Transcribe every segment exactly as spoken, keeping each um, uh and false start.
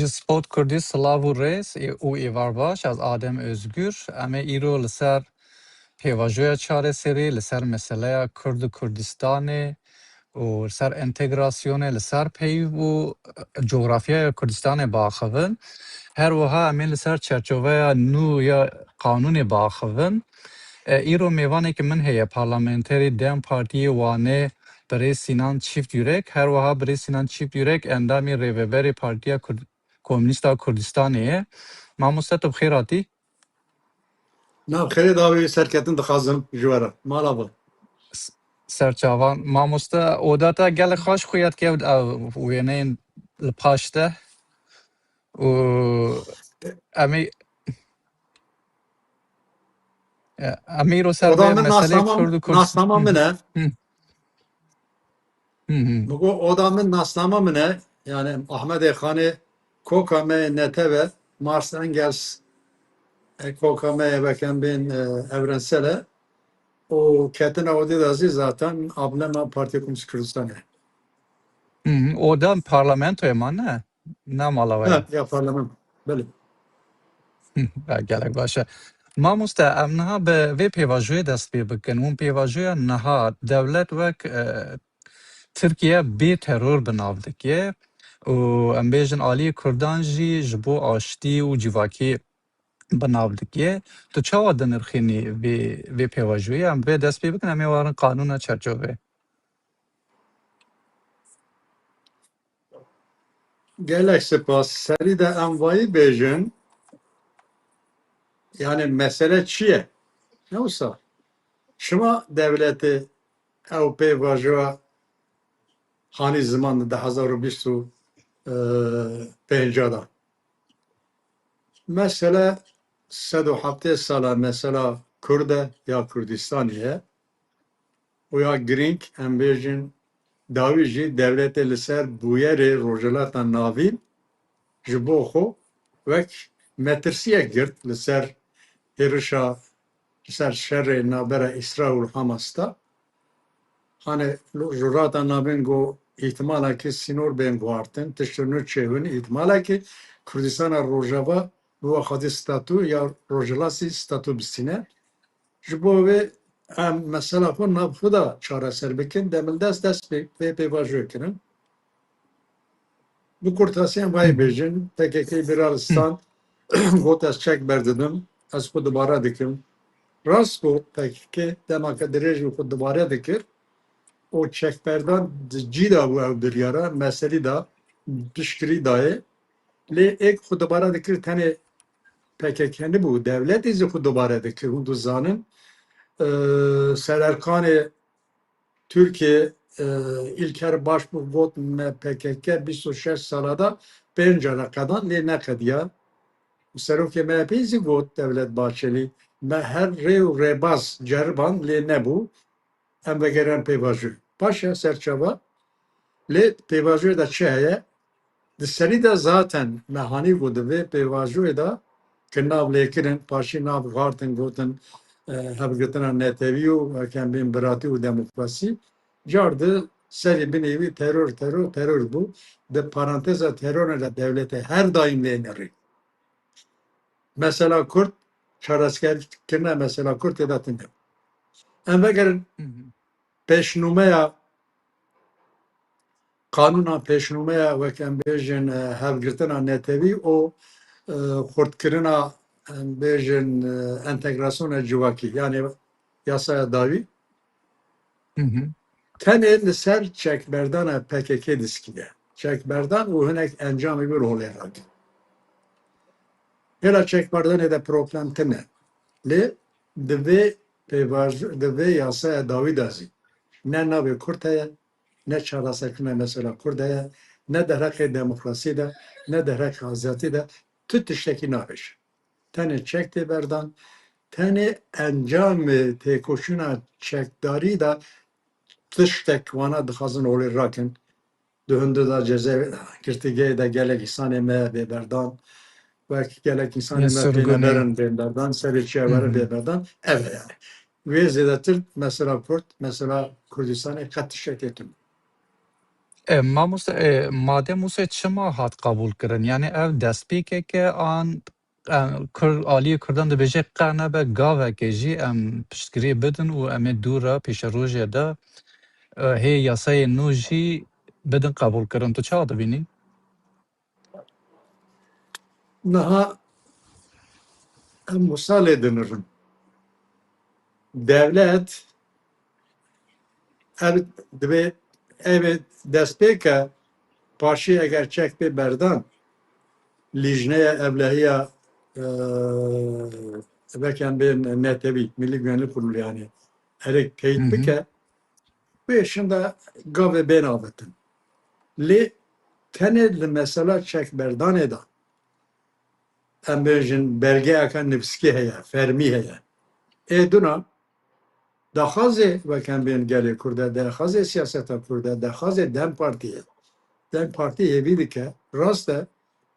Spot Kurdî, silav û rêz û êvar baş. Ez Adem Özgür. Em ê îro li ser pêvajoya çareserî, li ser meseleya Kurd û Kurdistanê û li ser entegrasyonê, li ser peyv û cografyaya Kurdistanê biaxivin. Her wiha em ê li ser çerçoveya nû ya qanûnê biaxivin. E, îro mêvanekî min heye, parlamenterê DEM Partiyê Wanê, birêz Sînan Çîftyurek. Her wiha birêz Sînan Çîftyurek endamê Rêveberê Partiya Kurd-, Komûnîsta Kurdistanê ye. Mamoste, tu bi xêr hatî. Nav xêrê dawî serketin dixwazim ji we re. Mala be. S-, serçavan. Mamoste, oda te gelek xweş xuya dike, ew wêneyên li paş te. Û em ê, e, em ê îro ser Oda vê min meselê nasnama, Kurd û Kurd-, nasnama Hı min hı. e. Hı. Hı hı. Min got, oda min nasnama min e. Yani Ahmedê Xanê koka me netev e. Marx Engels, e, koka me ye, wek em bên, e, evrensel e. Û ketina odê de zî zaten ablema Partiya Komûnîst Kurdistanê. Hı hı. Oda parlamentoyê ma ne? Ne mala we ye? Ha, ya parlamento. Belê. Hı, ya gelek baş e. Mamoste, em niha bi vê pêvajoyê dest pê bikin. Hûn pêvajoya niha dewlet wek, e, Tirkiye bê teror bi nav dike û em bêjin aliyê Kurdan jî ji bo aştî û civakî bi nav dike. Tu çawa dinirxînî vê, vê pêvajoyê? Em vê dest pê bikin, em ê warin qanûna çerçovê. Gelek spas. Serî de em vayî bêjin, yani mesele çi ye? Ne wisa? Şima dewletê ew pêvajoya hanî ziman di hezar û bîst û pênca de. Mesele sed û heftê sala mesela Kurd e ya Kurdistanê ye û ya girîng, em bêjin, dawî jî dewletê li ser bûyerê Rojhilata Navîn ji bo xwe wek metirsiyek girt li ser hêrişa, li ser şerê navbera Îsraîl û Hamas de. Hani Rojhilata Navîn got, îhtimalekî sînor bên guhartin, tiştên nû çêbin, îhtimalekî Kurdistana Rojava bi wa xwedî statû ya Rojhilatî statû bistîne. Ji bo vê em mesela xwe nav xwe de çareser bikin, demildest dest pê, pê pêvajoyê kirin. Bi kurtasî em vayê Hı hı. bêjin, P K K Hı. Bîralistan got, ez çek berdidim, ez xwe dubare dikim. Rast got, P K K demeke dirêj û xwe dubare dikir û çekberdan di cî de bû ew biryara, meselî de piştgirî dayê. Lê êk xwe dubare dikir tenê P K K nebû, dewletê zî xwe dubare dikir. Hûn dizanin, e, sererkanê Tirkiye, e, Îlker Başbuğ got, me P K K bîst û şeş sala de pênc cara qedan, lê neqediya. Û serokê M H P zî got, Devlet Bahçeli, me her rê û rêbaz ceriban, lê nebû. Em vegerin pêvajoyê. Baş e, serçava. Lê pêvajoyê de çi heye? Di serî de zaten me hanî got di vê pêvajoyê de ki nav lêkirin, paşî nav xwartin, gotin, e, hevgirtina netewî û, e, em bên biratî û demokrasî. Car di serî binê wî teror, teror, teror bû. Di paranteza terorê de dewletê her daîm lê nerî. Mesela Kurd, çareserkirina mesela Kurd tê de tune. Em vegerin Hı hı. pêşnûmeya, qanûna pêşnûmeya, wek em bêjin, e, hevgirtina netewî û, e, xurtkirina, em bêjin, e, entegrasyona civakî, yani yasaya dawî. Hı hı. Tenê li ser çekberdana P K K diskîne. Çekberdan û hinek encamê wî rolê rake. Hêla çekberdanê de problem tune. Lê di vê pêvajo-, di vê yasaya dawî de zî ne navê Kurd heye, ne çareserkirina mesela Kurd heye, ne derheqê demokrasiyê de, ne derheqê azadiyê de tu tiştekî nabêje. Tenê çek tê berdan, tenê encamê têkoşîna çekdarî de tiştek wana dixwazin holê rakin. Di hundir de cezayê girtîgehê de gelek însanê me bê berdan. Wek gelek însanê me pêneberin bên berdan, serê çiya werin bê berdan. Ev e yani. Wê zêdetir mesela Kurd, mesela Kurdistanê qet tiştekê tune. E, mamoste, e, made Mûse çima hat qebûl kirin? Yani ev destpêkek e an, em, Kur-, aliyê Kurdan dibêje qe nebe gavekê jî em piştgiriyê bidin û em ê dû re pêşerojê de, e, hê yasayê nû jî bidin qebûl kirin. Tu çawa dibînî? Niha em wisa lê dinirin. Dewlet ev divê, ev ê dest pê ke, paşê eger çek pê berdan, lîjneya evlehiya, e, vekem bên netewî, Milli Güvenlik Kurulu yani, erê teyit bike, wê şinda gavê bên avitin. Lê tenê li mesela çekberdanê de, em bêjin, belgeyeke nivîskî heye, fermî heye. Ê duna daxwazê wekem bên gelê Kurd e, daxwazê siyaseta Kurd e, daxwazê DEM Partî ye. DEM Partî hêvî dike, rast e,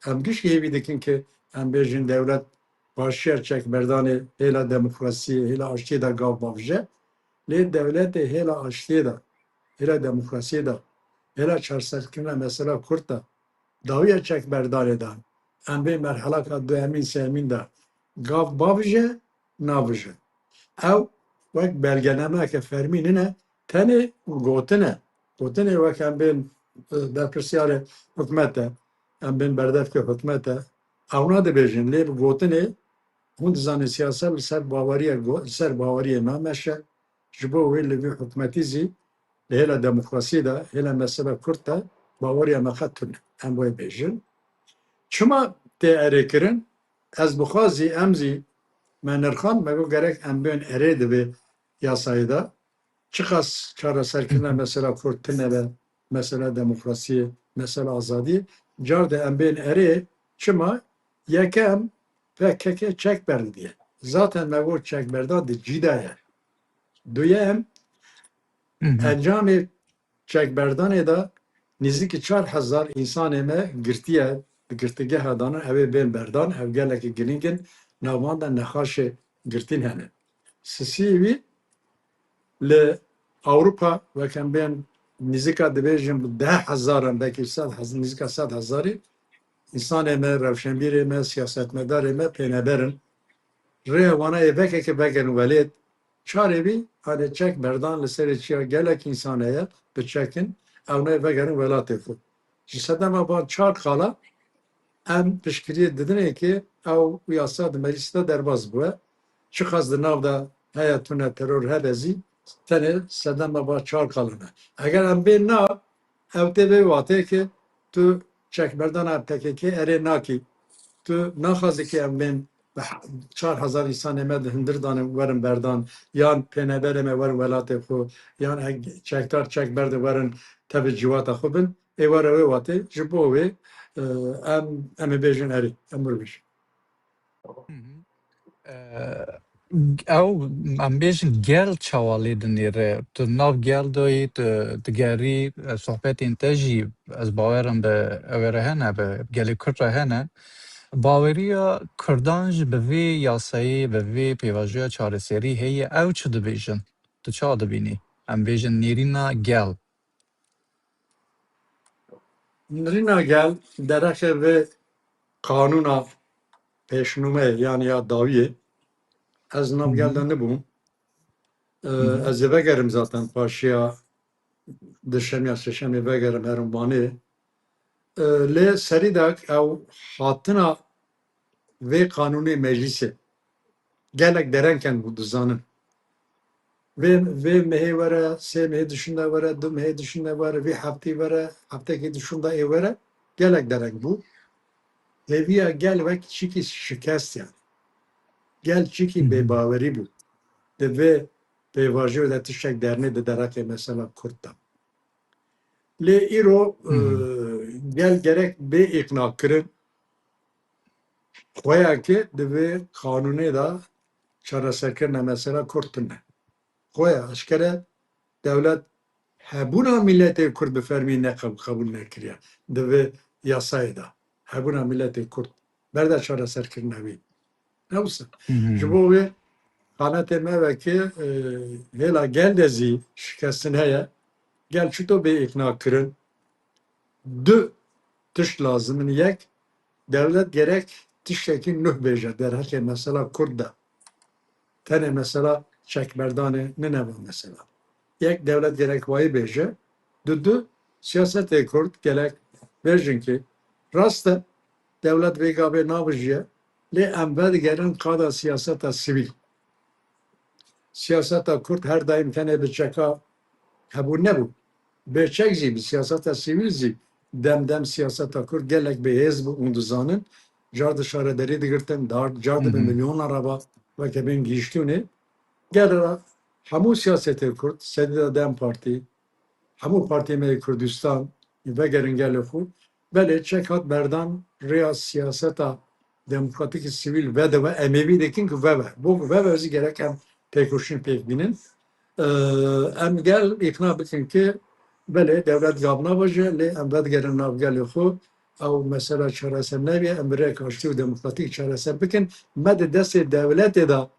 em gişkî hêvî dikin ki em bêjin dewlet paşiya çekberdanê hêla demokrasiyê, hêla aştiyê de gav bavije. Lê dewletê hêla aştiyê de, hêla demokrasiyê de, hêla çarserkirina mesela Kurd de, dawiya çekberdanê de, em bê merhelaka duyemîn, sêyemîn de gav bavije, navije. Ew wek belgenemeke fermî nine, tenê gotin e. Gotinê wek em bên, e, berpirsiyarê hikûmet e, em bên berdevkê hikûmet e. Ewna dibêjin, lê bi gotinê hûn dizanin siyaset li ser baweriye go-, li ser baweriyê nameşe. Ji bo wê li vî hikûmetî zî li hêla demokrasiyê de, hêla mesela Kurd de baweriya me qet tune. Em wê bêjin. Çima tê erê kirin? Ez bixwazî em zî me nirxand, me got gerek em bên erê di vê yasayê de. Çiqas çareserkirina mesela Kurd tune be, mesela demokrasiyê, mesela azadiyê, car de em bên erê, çima? Yekem P K K çek berdiye. Zaten me got çekberdan di cî de ye. Duyem, encamê çekberdanê de nêzîkî çar hezar însanê me girtiye, di girtîgeha danin, ew ê bên berdan, ew gelekî girîng in, nav wan de nexaşê girtîn hene. Sisiyê wî li Ewropa, wek em bên nêzîka dibêjin bi deh hezaran, belkî sed hez-, nêzîka sed hezarî însanê me, rewşenbîrê me, siyasetmedarê me pêneber in. Rêya wana ê vekeke vegerin welêt, çarê wî, hanê çek berdan li serê çiya gelek însan heye, bi çek in, ew nayê vegerin welatê xwe. Ji sedema van çar xala em piştgiriyê didinê ki ew yasa di meclîsê de derbas bûye. Çiqas di nav de heye tune teror hebe zî, tenê sedema van çar xalan e. Eger em bên nav, ew tê vê watê ki tu çekberdana P K K erê nakî. Tu naxwazî ki em bên bi he-, çar hezar însanê me di hundir danin werin berdan, yan pêneberê me werin welatê xwe, yan eg-, çekdar çek berdin werin tevî civata xwe bin. Ê were wê watê, ji bo wê, e, em, em ê bêjin erê, em wir bêjin. Hı hı. E, ew, em bêjin gel çawa lê dinêre? Tu nav gel de yî, tu digerî, e, sohbetên te jî ez bawerim bi ew re hene, bi gelê Kurd re hene. Baweriya Kurdan jî bi vê yasayê, bi vê pêvajoya çareserî heye, ew çi dibêjin? Tu çawa dibînî? Em bêjin nêrîna gel. Nirîna gel derexê vê qanûna pêşnûmeyê, yani ya dawiyê, ez nav gel de nibûm. E, ez ê vegerim zaten paşiya duşemê ya sêşemê vegerim herim Wanê. E, lê serî de ew hatina vê qanûnê meclîsê gelek dereng ken bû dizanin. Vê, vê mehê were, sê mehê dişinde were, du mehê dişinde were, vê heftê were, heftekê dişinde ê were, gelek dereng bû. Hêviya gel wek çîkî şikest yani. Gel çîkî bêbawerî bû. Di vê pêvajoyê de tiştek dernê di deraqê mesela Kurd de. Lê îro, e, gel gerek bê îqna kirin. Xweya ki di vê qanûnê de çareserkirina mesela Kurd tune. Xweya eşkere dewlet hebûna miletê Kurd bi fermî ne qeb-, qebûl nekiriye. Di vê yasayê de hebûna miletê Kurd berde çareserkirina wî. Ne wisa. Ji bo wê xanetê me veke, e, hêla gel de zî şikestin heye. Gel çito bê îqna kirin. du tişt lazim in. Yek, dewlet gerek tiştekî nuh bêje derheqê mesela Kurd de. Tenê mesela çekberdanê nineva mesela. Yek, dewlet gerek wayî bêje. Du, du, siyasetê Kurd gerek bêjin ki rast e, dewlet vê gavê nabijiye, lê em vedigerin qada siyaseta sivîl. Siyaseta Kurd her daîm tenê bi çeka hebû nebû. Bê çek zî, bi siyaseta sivîl zî dem dem siyaseta Kurd gelek bêhêz bû, hûn dizanin. Car di şaredarî digirtin, dar, car di bi Hı hı. milyona re ba, weke bên gihîştûnê. Gel re hemû siyasetê Kurd, sedî de dem Partî, hemû partiyê me yê Kurdistan, vegerin gelê xwe. Belê çek hat berdan rêya siyaseta demokratîk sivîl vedive, em ê vî dikin ku veve. Bo ku veve zî gerek em têkoşîn pêk bînin. Ee, em gel îqna bikin ki belê dewlet gav navaje, lê em vedigerin nav gelê xwe. Ew mesela çareser nebiye, em bi rêk aştî û demokratîk çareser bikin. Me di destê dewletê de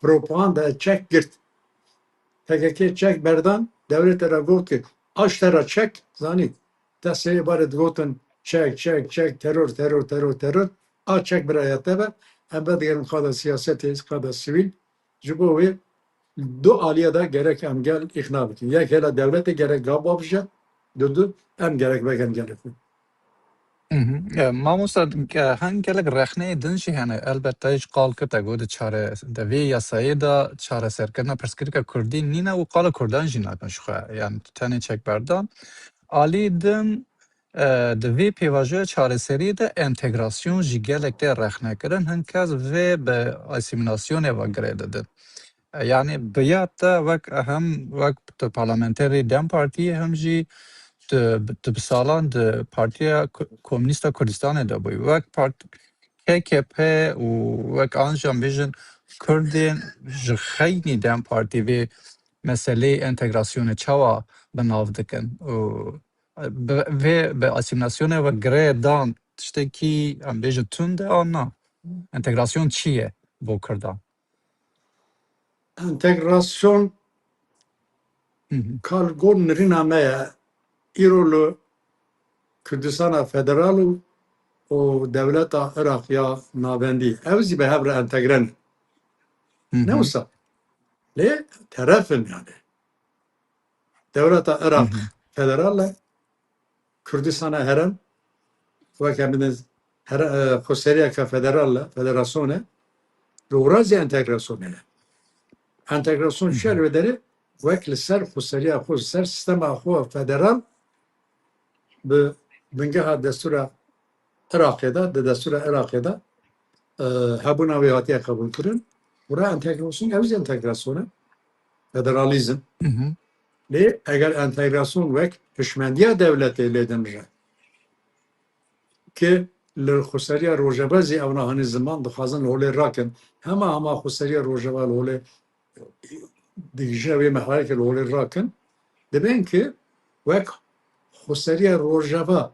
propaganda çek girt. P K K çek berdan, dewletê re got ki aş te re çek, zanî. Te sê barê digotin çek, çek, çek, teror, teror, teror, teror. A çek biraya te be, em vedigerin qada siyasetê, qada sivîl. Ji bo wê du aliye de gerek em gel îqna bikin. Yek hela dewletê gerek gav bavije, du du em gerek vegerin gelê xwe. Mhm. E, mamosta, e, hin gelek rexneyê din jî hene. Elbette, te jî qal kir, te got di çare-, di vê yasayê de çareserkirina pirsgirêka kurdî nîne û qala kurdan jî nakin ji xwe. Yani tenê çekberdan. Alî din, e, di vê pêvajoya çareseriyê de entegrasyon jî gelek tê rexnekirin. Hin kes vê bi asîmîlasyonê ve girê didin. E, yani bi ya te wek, hem wek tu parlamenterê dem Partiyê hem jî tu, tu bi salan di Partiya Ko-, Komînîsta Kurdistanê de bûyî. Wek part-, K K P û wek an jî em bêjin Kurdên ji xeynî dem Partî vê meseleyê entegrasyonê çawa bi nav dikin? Û bi, vê bi asîmîlasyonê ve girê dan tiştekî em bêjin tund e an na? Entegrasyon çi ye bo Kurdan? Entegrasyon Hı hı. ka li gor nirîna me ye, îro li Kurdistana Federal û, û dewleta Iraq ya navendî. Ew zî bi hev re entegre ne. Hı Ne hı. wisa? Lê teref in yani. Dewleta Hı Iraq hı. federal e, Kurdistana herem, weke bidin here-, e, xweseriyeke federal e, federasyon e, li wira zî entegrasyon e. Entegrasyon Hı çi ye hı. li wê derê? Wek li ser xweseriya xwe, li ser sîstema xwe federal bi bingeha destûra Iraqê de, di destûra Iraqê de, e, hebûna wê hatiye qebûlkirin. Wira entegrasyon, ew zî entegrasyon e. Federalîzm. Hı hı. Lê eger entegrasyon wek hişmendiya dewletê lê dinire, ki li xweseriya Rojava zî ew niha hanî ziman dixwazin li holê rakin. Hema hema xweseriya Rojava li holê digihîjine wê merhalekê li holê rakin. Dibên ki wek xweseriya Rojava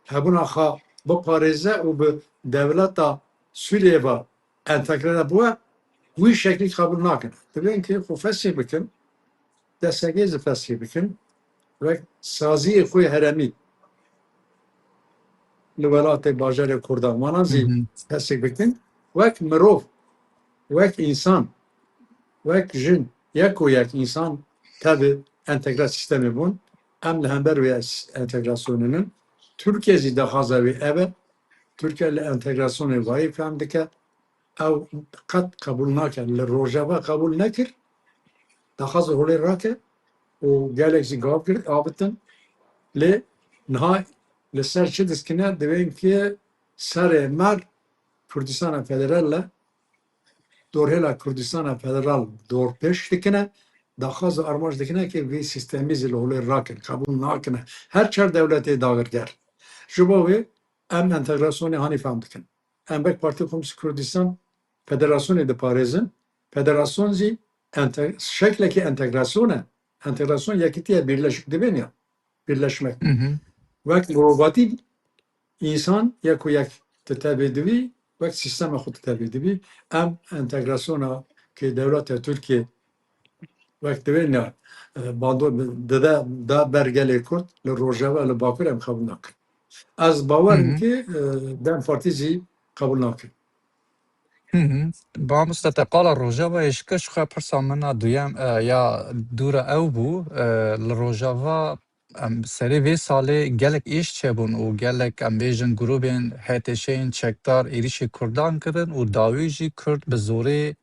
hebûna xwe biparêze û bi dewleta Sûriyê ve entegre bibe, wî şeklî qebûl nakin. Dibên ki xwe fesih bikin, destegê zî fesih bikin, wek saziyê xwe heremî li welatê bajarê Kurdan, wana zî Hı hı. fesih bikin, wek mirov, wek însan, wek jin, yek û yek însan tevî entegre sîstemê bûn. Em li hember wê entegrasyonê nin. Tirkiye zî daxwaza wê ev e. Tirkiye li entegrasyonê wayî fehm dike. Ew qet qebûl nake. Li Rojava qebûl nekir. Daxwaza holê rake û gelek jî gav girt, avitin. Lê niha li ser çi diskine? Divên ki serê mer Kurdistana Federal e, dorhêla Kurdistana Federal dorpêç dikine, daxwaz û armanc dikine ki vî sîstemî zî li holê rakin, qebûl nakine. Her çar dewletê dagirker. Ji bo wê em entegrasyonê hanî fehm dikin. Em wek Partiya Komînîst Kurdistan federasyonê diparêzin. Federasyon zî ente-, şeklekî entegrasyon e. Entegrasyon yekîtî ye, birleşik dibên ya. Birleşmek. Hı hı. Wek mirovatî însan yek û yek tu tevî dibî, wek sîstema xwe tu tevî dibî. Em entegrasyona ki dewleta Tirkiye wek divên ya, e, bando dide da ber gelê Kurd li Rojava, li Bakur em qebûl nakin. Ez bawer im ki, e, DEM Partî zî qebûl nake. Hı hı. Mamoste, te qala Rojavayê ji kir, ji xwe pirsa min a duyem, e, ya dû re ew bû, e, li Rojava, em, serê vê salê gelek êş çêbûn û gelek, em bêjin, grûbên HTŞ'ên çekdar êrîşî Kurdan kirin û dawî jî Kurd bi zorê,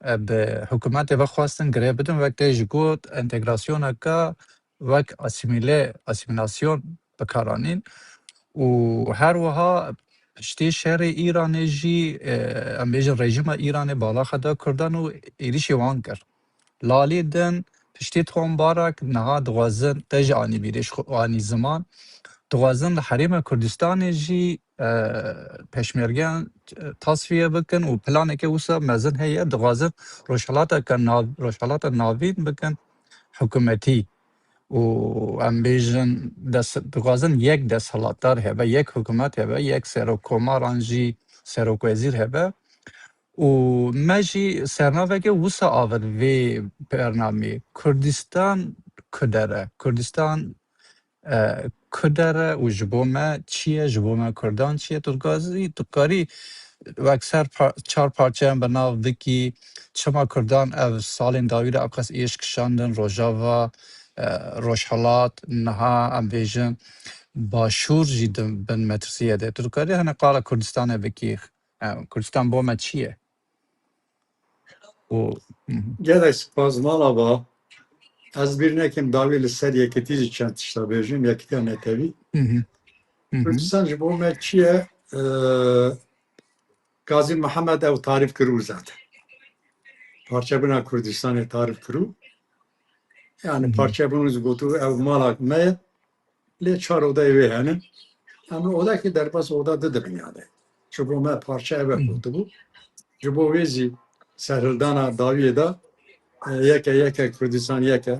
e, bi hikûmetê ve xwestin girê bidin, wek te jî got, entegrasyoneke wek asîmîle, asîmîlasyon bi kar anîn. Û her wiha piştî şerê Îranê jî, e, em bêjin rejîma Îranê bala xwe da Kurdan û êrîşî wan kir. Li alî din piştî Tom Barak niha dixwazin, te jî anî bîrê, ji xwe anî ziman, dixwazin li Herêma Kurdistanê jî, e, peşmergeyan, e, tasfiye bikin û planeke wisa mezin heye, dixwazin Rojhilateke Nav-, Rojhilata Navîn bikin hikûmetî. Û em bêjin des-, dixwazin yek desthilatdar hebe, yek hikûmet hebe, yek serokkomaran jî serokwezîr hebe. Û me jî sernaveke wisa avir vê bernameyê. Kurdistan ku der e? Kurdistan, e, ku der e û ji bo me çi ye? Ji bo me Kurdan çi ye? Tu dikazî, tu dikarî wek ser par-, çar parçeyan bi nav bikî, çima Kurdan ev salên dawî de ev qas êş kişandin, Rojava, e, Rojhilat, niha em bêjin Başûr jî di bin metirsiyê de. Tu dikarî hene qala Kurdistanê bikî, e, Kurdistan bo me çi ye? Û, hı hı. Gelek spas, mala ba. Ez bîr nekim dawî li ser yekitî jî çend tişta bêjim, yekitiya netewî. Hı hı. Hı hı. Kurdistan ji bo me çi ye? E, Gazî Mihemed ew tarîf kirû zaten. Parçebûna Kurdistanê tarîf kirû. Yani, hı hı, parçebûn jî gotû ew mala me ye. Lê çar odayê wê hene. Em li odakê derbas oda di dibin yani. Ji bo me parçe ev e, hı hı, gotibû. Ji bo wê zî serhildana dawiyê de, e, yeke yeke Kurdistan yeke.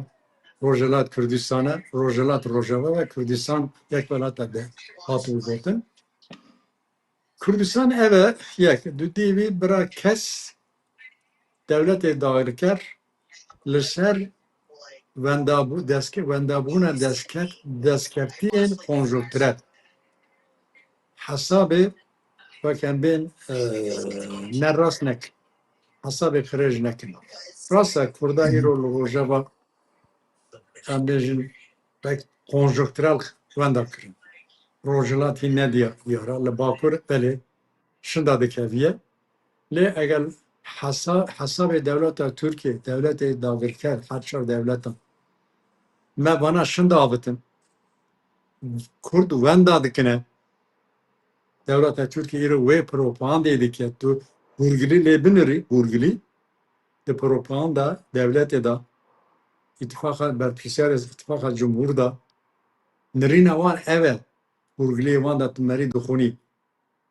Rojhilat Kurdistan e, Rojhilat Rojava ve Kurdistan yek welata de hatibû gotin. Kurdistan ev e, yek, dudî wî bira kes dewletê dagirker li ser wendabû-, destke-, wendabûna destket-, destkeftiyên konjonkturel. Hesabê wek em bên, e, ne rast nekin. Hesabê xirêj nekin. Rast e, Kurda, hı hı, îro li Rojava em bêjin, pek konjonkturel wenda kirin. Rojhilat hîn ne diya-, diyar e. Li Bakur belê şinda dikeviye. Lê eger hesa-, hesabê dewleta Tirkiyê, dewletê dagirker, her çar dewletan, me vana şinda avitin, Kurd wenda dikine, dewleta Tirkiyê îro wê propagandê dike, tu hûrgilî lê binirî, hûrgilî, di propaganda dewletê de, îtifaqa berpirsiyarê, îtifaqa cumhur de, nirîna wan ev e, hûrgiliyê wan de tu merî dixwînî.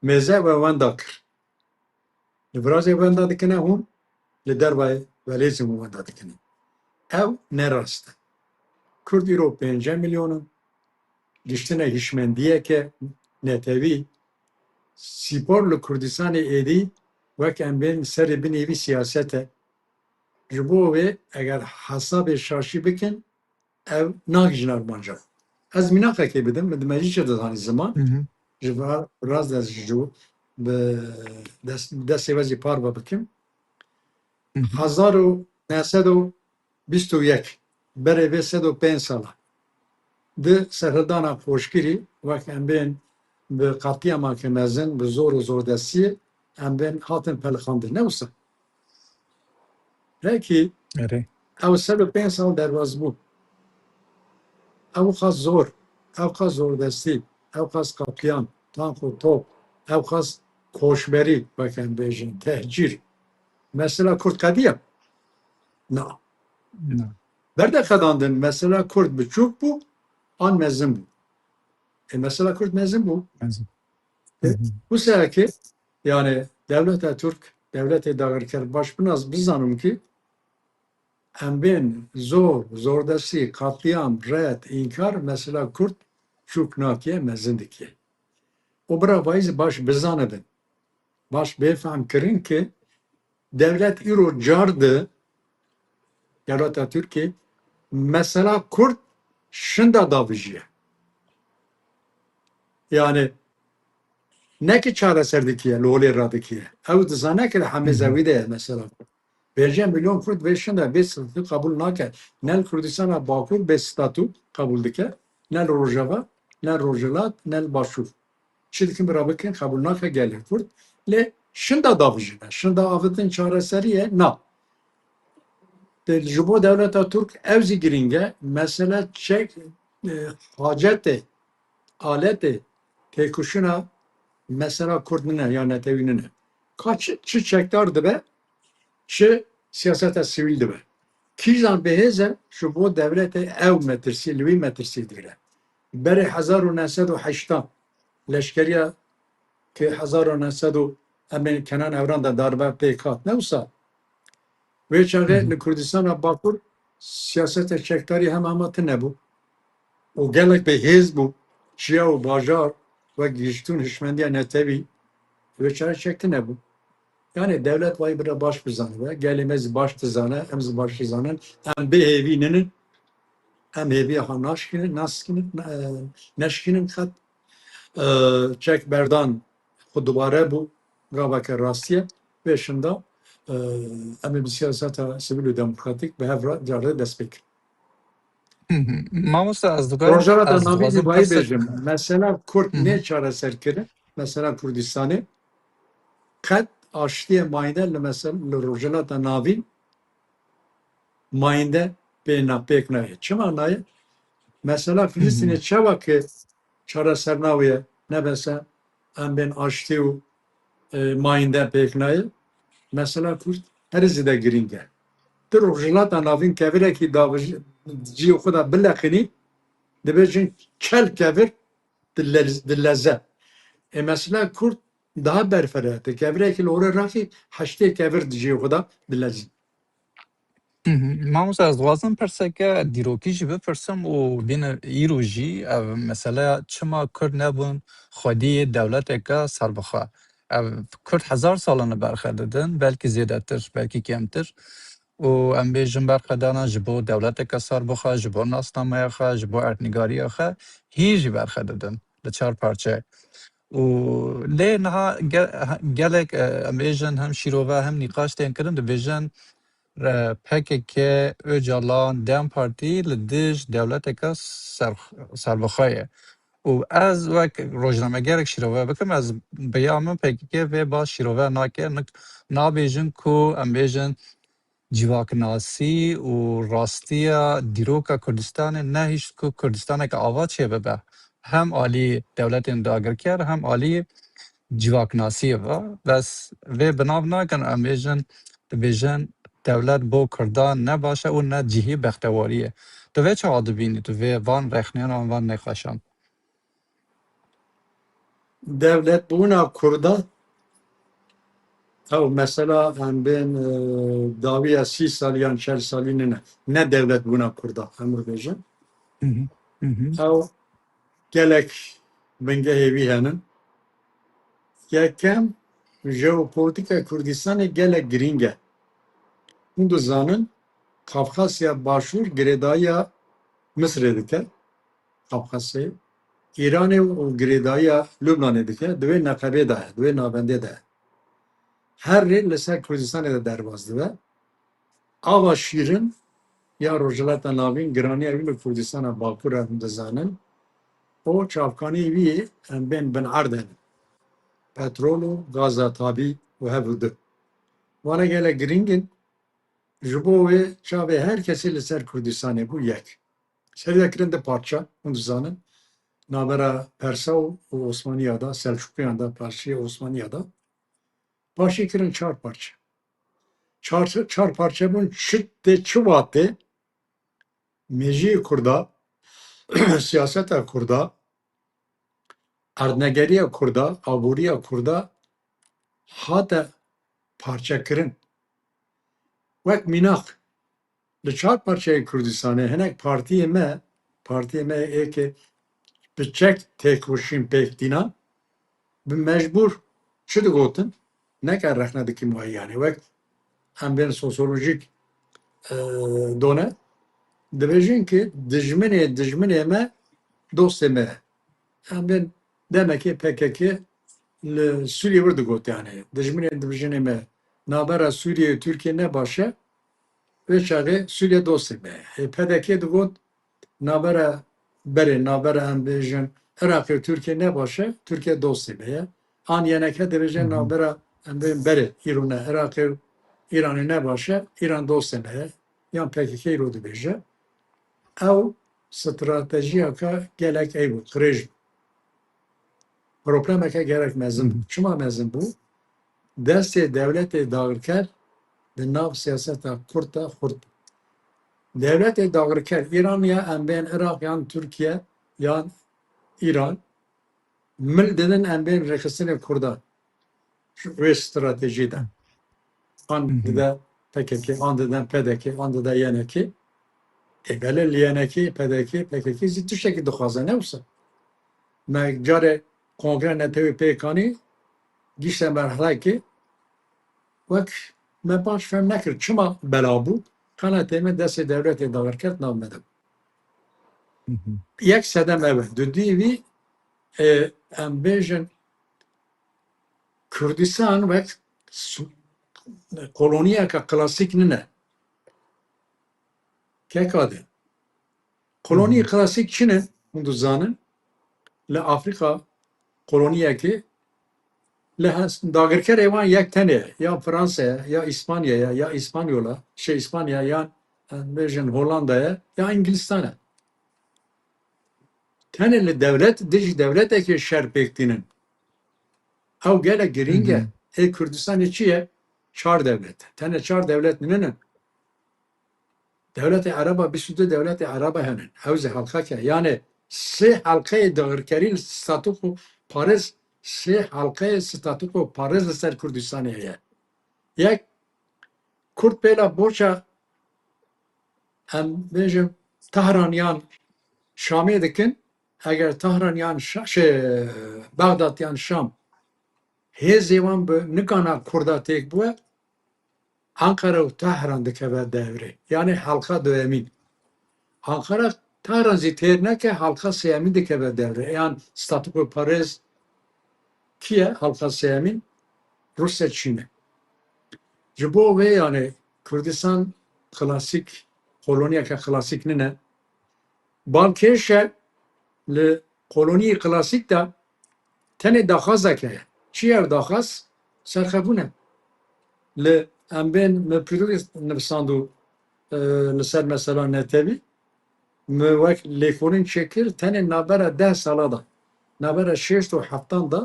Mêze we wenda kir. Li virazê wenda dikine hûn, li dervayê welêzê hûn wenda dikine. Ew ne rast e. Kurd îro pêncî milyon in, giştine hişmendiyeke netewî, spor li Kurdistanê êdî wek em bên serê binê vî siyaset e. Ji bo wê eger hesabê şaşî bikin, ew nagihîjin armanca. Ez mînakekê bidim, min dimejî çi dizanî ziman. Hı hı. Ji va-, rast ez ji bi des-, destê we zî parve bikim. Hı hı. Hezar û neh sed û bîst û yek, berê vê sed û pênc sala, di serhildana Xoşgirî, wek em bên bi qetlîamake mezin, bi zor û zordestiyê, em bên hatin pelixandin. Ne wisa? Belkî, erê, ew sed û pênc sal derbas bû. Ew qas zor, ew qas zordestî, ew qas qetlîam, tank û top, ew qas koçberî, wek em bêjin, tehcîr. Mesela Kurd qediya? Na. Na. Berde qedandin, mesela Kurd biçûk bû, an mezin bû? E, mesela Kurd mezin bû. Mezin. E, hı hı, wisa ki, yani, dewleta Türk, dewletê dagirker baş binaz-, bizanim ki, em bên zor, zordestî, qetlîam, red, înkar, mesela Kurd çûk nakiye, mezin dikiye. O bira vayî zî baş bizanibin. Baş bê fehm kirin ki dewlet îro car di, dewleta Tirkiyê, mesela Kurd şinda davijiye. Yani ne ki çareser dikiye, li holê radikiye. Ew dizane ki li hemê zewî de ye mesela. Bêje milyon Kurd vê şin de vê statû qebûl nake. Ne li Kurdistana Bakur bê statû qebûl dike, ne li Rojava, ne li Rojhilat, ne li Başûr. Çi dikin bira bikin, qebûl nake gelê Kurd. Lê şinda davijîne. Şinda avitin çareserî ye? Na. Ji bo dewleta Tirk ew zî girîng e. Mesele çek, e, hacetê, aletê têkoşîna mesela Kurd nine ya netewî nine. Ka çi, çi çekdar dibe, çi siyaseta sivîl dibe. Kîjan bihêz e ji bo dewletê ew metirsî, li wî metirsî digire. Berê hezar û neh sed û heştan leşkeriya ki hezar û neh sed û em ê Kenan Evran de darbe pêk hat. Ne wisa? Wê çaxê li Kurdistana Bakur siyaseta çekdarî hema hema tune bû. Û gelek bêhêz bû. Çiya û bajar wek giştûn hişmendiya netewî wê çare çek tune bû. Yani dewlet vayî bira baş bizanibe. Gelê me zî baş dizane, em zî baş dizanin. Em bê hêvî ninin. Em hêviya xwe naşkînin, naskînin, e, neşkînin qet. E, çek berdan xwe dubare bû, gaveke rastiye. Vê şinda, e, em ê bi siyaseta sivîl û demokratîk bi hev re carê dest pê kirin. Mamoste, ez dixwazim, Rojava te ez navî dixwazim zî bayî bêjim. Mesela Kurd nê çareser kirin, mesela Kurdistanê qet aştiyê mayînde li mesel-, li Rojhilata Navîn mayînde pê na-, pêk nayê. Çima nayê? Mesela Filistînê çawa ki çareser nawiye, nebese em bên aştî û, e, mayînde pêk nayê. Mesela Kurd herî zêde girîng e. Di Rojhilata Navîn kevirekî davij-, cihê xwe de bileqînî, dibêjin çel kevir dile-, dileze. Ê mesela Kurd daha berfere, tu kevirekî li hore raxî, heştê kevir di cihê xwe de dilezî. Mamoste, ez dixwazim pirseke dîrokî jî bipirsim û bîne îro jî ev meseleya çima Kurd nebûn xwediyê dewleteke serbixwe. Ev Kurd hezar sal in li berxwe didin, belkî zêdetir, belkî kêmtir. Û em bêjin berxwedana ji bo dewleteke serbixwe, ji bo nasnameya xwe, ji bo erdnîgariya xwe, hîn jî berxwe didin li çar parçe. Û lê niha ge-, gelek, e, em bêjin hem şîrove hem nîqaş tên kirin, dibêjin, e, P K K, Ocalan, dem Partî li dij dewleteke ser-, serbixwe ye. Û ez wek rojnamegerek şîrove bikim, ez bi ya min P K K vê ba şîrove nake, nik-, nabêjin ku em bêjin civaknasî û rastiya dîroka Kurdistanê nehişt ku Kurdistaneke ava çêbibe. Hem alî dewletên dagirker, hem alî civaknasiyê ve. Bes vê bi nav nakin, em bêjin, dibêjin dewlet bo Kurdan ne baş e û ne cihî bextewarî ye. Tu vê çawa dibînî, tu vê van rexneyan an van nîqaşan? Dewletbûna Kurda, ew mesela em bên, e, dawiya sî salî yan çel salî nine. Ne dewletbûna Kurda, em bibêjin. Ew gelek bingehê wî henin. Yekem, jeopolîtîka Kurdistanê gelek girîng e. Hûn dizanin, Kafkasya Başûr girêdayiya Misirê dike. Kafkasyayê, Îranê û girêdayiya Lubnanê dike, di wê neqebê de ye, di wê navendê de ye. Her rê li ser Kurdistanê de derbas dibe. Ava şîrin ya Rojhilata Navîn giraniya wî li Kurdistana Bakur e, hûn dizanin. Û çavkanî wî em bên bin erd henin. Petrol û gaza tabî û hev û du. Vana gelek girîng in. Ji bo wê çavê her kesê li ser Kurdistanê bû yek. Serî de kirin di parça, hûn dizanin. Navbera Persa û, û Osmaniya da, Selçukiyan da, paşî Osmaniya da. Paşî kirin çar parçe. Çar, çar parçe bûn, çi tê, çi wa tê? Mejiyê Kurda, siyaseta Kurda, erdnegeriya Kurda, aboriya Kurda hate parçekirin. Wek mînak, li çar parçeyê Kurdistanê hinek partiyê me, partiyê me ê ke bi çek têkoşîn pêk tînan, bi mecbûr çi digotin? Neke rexne dikim wayî, yani wek em bên sosyolojik, e, done, dibêjin ki dijminê dijminê me dostê me ye. Em bên Demekê P K K li Sûriyê wir digot, yani dijminên dibijinê me navbera Sûriyê û Tirkiyê ne baş e, vê çaxê Sûriye dostê me ye. Ê P D K digot navbera berê, navbera em bêjin Iraqê û Tirkiyê ne baş e, Tirkiye dostê me ye. An Y N K dibêje navbera em bêjin berê îro ne, Iraqê û Îranê ne baş e, Îran dostê me ye. Yan P K K îro dibêje. Ew stratejiyeke gelek ey bû, qirêj bû. Problemeke gelek mezin bû. Çima mezin bû? Destê dewletê dagirker di nav siyaseta kurd de xurt bû. Dewletê dagirker, Îran ya em bên Iraq yan Tirkiye yan Îran, mil didin em bên rêxistinê kurdan. Ji wê stratejî de. An dide P K K, an dide P D K, an dide Y N K. Ê belê li Y N K, P D K, P K K zî tiştekî dixwaze, ne wisa? Me carê kongre netewî pêk anî, gişte merhelekê, wek me baş fem nekir. Çima bela bû? Qenatê me destê dewletê dagir kerd nav me de. Yek sedem ev e. Dudî vî, e, em bêjin, Kurdistan wek su-, koloniyeke klasîk nine. Keka de. Kolonî klasîk çi ne? Hûn dizanin. Li Afrîka koloniyekê li hes-, dagirkerê wan yek tenê ye. Ya Fransa ye, ya Îspanya ye, ya Îspanyola, şey Îspanya, ya, em bêjin Hollanda ye, ya Îngilîstan e. Tenê li dewlet, dijî dewletekê şer pêk tînin. Ew gelek girîng e. Ê Kurdistanê çi ye? Çar dewlet. Tenê çar dewlet nînin. Dewletê Ereba, bîst û du dewletê Ereba henin. Ew zî helqek e. Yani sê helqeyê dagirkerî li statûko parêz, sê helqeyê statûko parêz li ser Kurdistanê heye. Yek, Kurd pêla borca, em bêjin, Tahran yan Şamê dikin. Eger Tahran yan Şa-, şey, Bexdad yan Şam hêzê wan bi nikana Kurda têk bûye, Ankara û Tahran dikeve devrê. Yani halka duyemîn. Ankara Tahran zî têr neke, halka sêyemîn dikeve devrê. Yan statûko parêz kî ye? Halka sêyemîn Rûsya, Çîn e. Ji bo vê yani Kurdistan klasîk, koloniyeke klasîk nine. Balkêş e, li koloniyê klasîk de tenê daxwazek heye. Çi ye ev daxwaz? Serxebûn e. Li em bên min pîroz nivîsandû, e, li ser mesela netewî, min wek lêkolîn çêkir, tenê navbera deh sala de, navbera şêst û heftan de,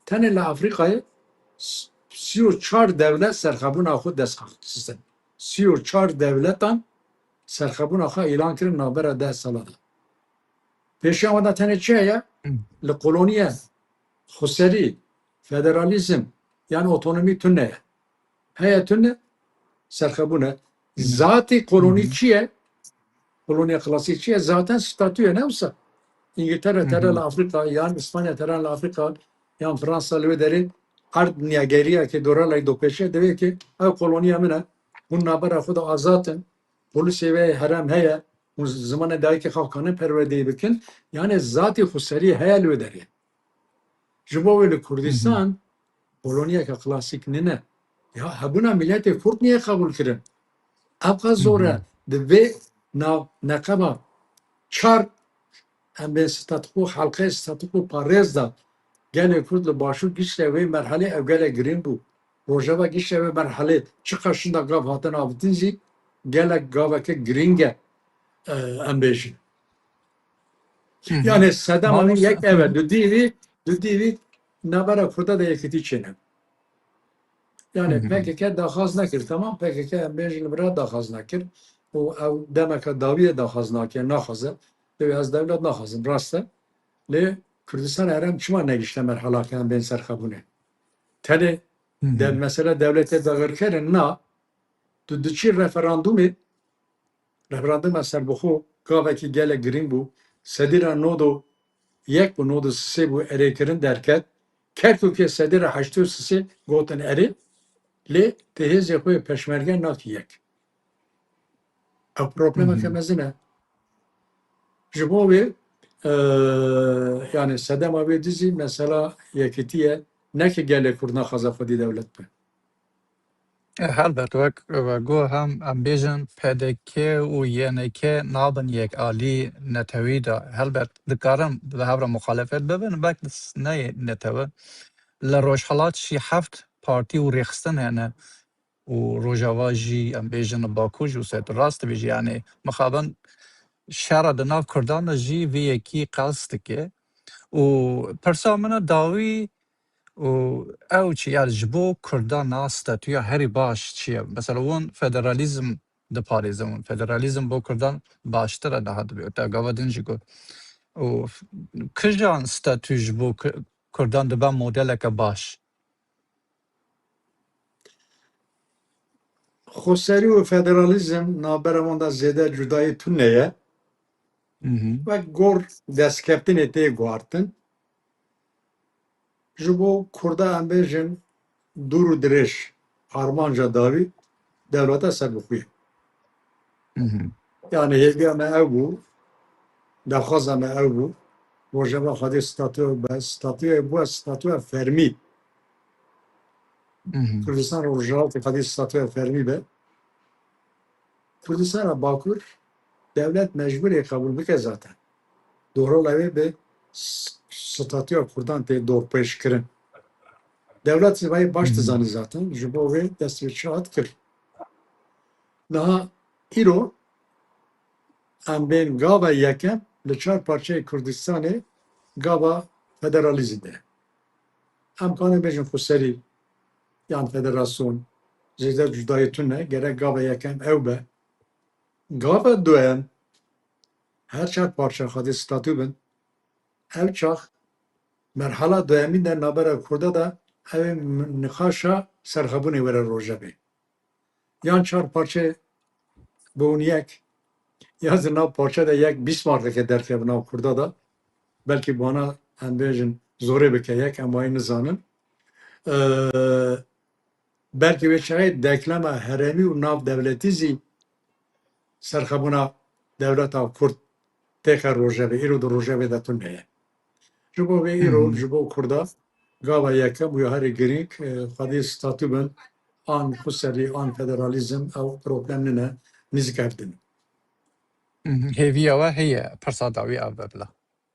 tenê li Afrîkayê s-, sî û çar dewlet serxebûna xwe dest xistin. Sî û çar dewletan serxebûna xwe îlan kirin navbera deh sala de. Pêşiya wan de tenê çi heye? Li koloniye, xweserî, federalîzm, yan otonomî tune ye. Heye tune, serxebûn e. Zatî kolonî çi ye? Koloniya klasîk çi ye? Zaten statû ye, ne wisa? Îngiltere tere li Afrîka, yan Îspanya tere li Afrîka, yan Fransa li wê derê erd niyageriyeke doralay dopêşe, divê ki ev koloniya min e, hûn navbera xwe de azad in, polîsê wê herem heye, hûn zimanê dayikê xwe kanin perwerdeyî bikin, yani zatî xweseriyê heye li wê derê. Ji bo wê li Kurdistan koloniyeke klasîk nîne. Ya hebûna miletê Kurd niye qebûl kirin. Ev qas zor e. Di vê nav neqeba çar em bên statûko, halqeyê statûko parêz de gelê Kurd li Başûr gişte wê merhelê ew gelek girîng bû. Rojava gişte wê merhelê çiqas şinda gav hatin avîtin zî gelek gaveke girîng e, e, em bêjin. Yani sedema min yek ev e, dudî vî, dudî vî navbera Kurda de yekîtî çêne. Yani P K K daxwaz nekir, tamam, P K K em bêjin li vir daxwaz nekir. Û ew demeke dawiyê daxwaz nake, naxwaze. Divê ez dewlet naxwazim, rast e. Lê Kurdistan herem çima negişte merhelake em bên serxebûnê? Tenê de mesele dewletê dagirker e, na, tu diçî referandumê, referanduma serbixwe gavekî gelek girîng bû. Sedîra nod û yek bû, nod û sê bû erêkirin derket. Kerkûkê sedîra heştê û sê gotin erê, lê ti hêzê xwe yê peşmerge nakî yek. Ev problemeke mezin e. Ji bo wê E, yani sedema wê dizî mesela yekîtî ye, ne ki gelê Kurd naxwaze xwedî dewlet be. E, helbet, wek we got, hem em bêjin P D K û Y N K nabin yek alî netewî de. Helbet, dikarin bi hev re muxalefet bibin, belk ne netewe. Li Rojhilat jî heft partî û rêxistin hene û Rojava jî, em bêjin Bakur jî, wisa tu rast dibêjî, yanî mixabin şera di nav Kurdan de jî vê yekî qels dike. Û pirsa min a dawî û ew çi, yani ji bo Kurdan na statûya herî baş çi ye? Mesela hûn federalîzm diparêzin, hûn federalîzm bo Kurdan baştir e, niha dibe. Te gava din jî got. Û kijan statû ji bo Ku-, Kurdan dibe modeleke baş? Xweserî û federalîzm navbera wan de zêde cudayî tune ye. Mhm. Wek gor destkeftinê tê guhartin. Ji bo Kurda em bêjin dûr û dirêj, armanca dawî dewleta serbixwe ye. Mhm. Yani hêviya me ew bû, daxwaza me ew bû, Rojava xwedî statû be, statûyê bû statûya fermî. Mhm. Kurdistan Rojava xwedî statûya fermî be. Kurdistana Bakur dewlet mecbûr ê qebûl bike zaten. Dohrola wê bi s-, statûya Kurdan tê dorpêçkirin. Dewlet zî vayê baş Hmm. dizanî zaten. Ji bo wê dest bi çi hat kir. Niha îro em bên gava yekem li çar parçeyê Kurdistanê gava federalîzm de. Em kanin bêjin xweserî yan federasyon, zêde cudayî tune, gerek gava yekem ew be. Gava duyem, her çar parça xwedî statû bin. Ev çax merhala duyemî de navbera Kurda de ew ê nîqaşa serxwebûnê were rojevê. Yan çar parçe bûn yek, ya zî nav parçe de yek Bismarckeke derkeve nav Kurda de. Belkî bana em bêjin zorê bike yek, em wayî nizanin. Ee, belkî wê çaxê deklema herêmî û nav dewletî zî serxwebûna dewleta Kurd têxe rojevê, îro di rojevê de tune ye. Ji bo vê îro, Hı hı. ji bo Kurda, gava yekem û ya herî girîng, e, xwedî statû bin, an xweserî, an federalîzm, ew problem nine, nîzîk hev din. Hı hı. Hêviya we heye, pirsa dawî ev be bila.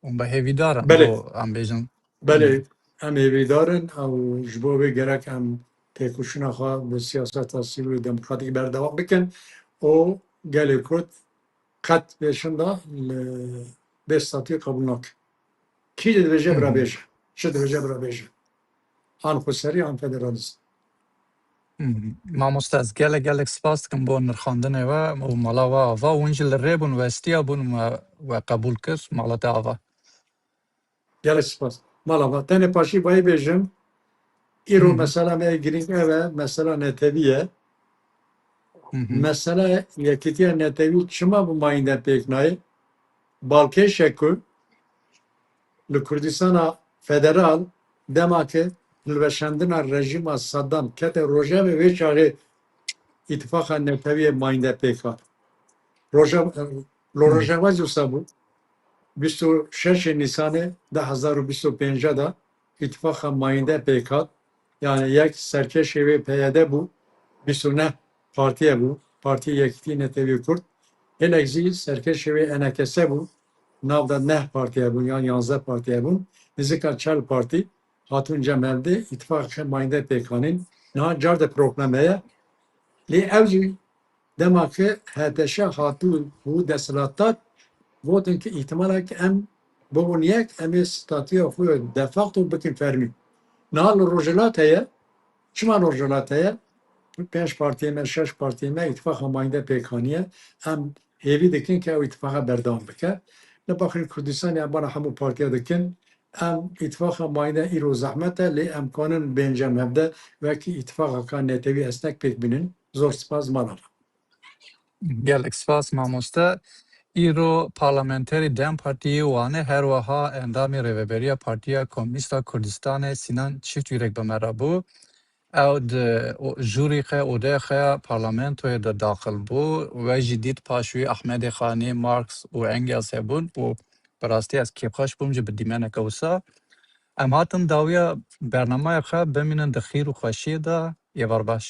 Hûn bi hêvîdar in Belê. bo em bêjin. Belê, Hı. em hêvîdar in, ew ji bo vê gerek em têkoşîna xwe bi siyaseta sivîl û demokratîk berdewam bikin û gelê Kurd qet vê şinda li bê statûyê qebûl nake. Kî dibêje Hı bira hı. bêje. Çi dibêje bira bêje. An xweserî, an federalîzm. Hı hı. Mamoste, ez gelek, gelek spas dikim bo nirxandinê we û mala we ava. Hûn jî li rê bûn, westiya bûn, we, we qebûl kir, mala te ava. Gelek spas. Mala we. Tenê paşî bayê bêjim, îro Hı hı. mesela me girîng ev e, mesela netewî ye. Hı hı. Mesela yekîtiya netewî çima bi mayînde pêk nayê? Balkêş e ku li Kurdistana Federal dema ke hilweşandina rejîma Saddam kete rojevê, wê çaxê îtifaqa netewî yê mayînde pêk hat. Roje-, lo Hı. rojeva zî wisa bû. Bîst û şeş Nîsanê du hezar û bîst û pênc de îtifaqa mayînde pêk hat. Yani yek serkêşê wê P Y D bû, bîst û neh partiye bû, Partiyê Yekîtî Netewî Kurd. Hinek zî serkêşê wê E N K S bû, nav de neh partiye bûn yan yanzdeh partiye bûn. Nizika çel partî hatûn cem hevdê, îtifaqê mayînde pêk anîn. Niha car de problem heye. Lê ew jî dema ke H T Ş hatû û desthilat dat, gotin ke îhtimalek em bibûn yek, em ê statûya xwe de facto bikin fermî. Niha li Rojhilat heye. Çima Rojhilat heye? Pênc partiyê me, şeş partiyê me îtifaqa mayînde pêk aniye. Em hêvî dikin ke ew îtifaqa berdewam bike. Li Baxirê Kurdistanê em bana hemû partiya dikin. Em îtifaqa mayînde îro zehmet e, lê em kanin bên cem hevde wekî îtifaqaka netewî esnek pêk bînin. Zor spas, mala me. Gelek spas mamoste. Îro parlamenterê dem Partiyê Wanê, her wiha endamê Rêveberiya Partiya Komûnîst a Kurdistanê Sînan Çîftyurek bi me re bû. Ew di o-, jûrî xe, odeya xe ya parlamentoyê de daxil bû. We jî dît paş wî Ahmedê Xanî, Marx û Engels hebûn û Bi rastî ez kêfxweş bûm jî bi dîmeneke wisa. Em hatin dawiya bernameya xwe bimînin di xîr û xweşiyê de, êvar baş.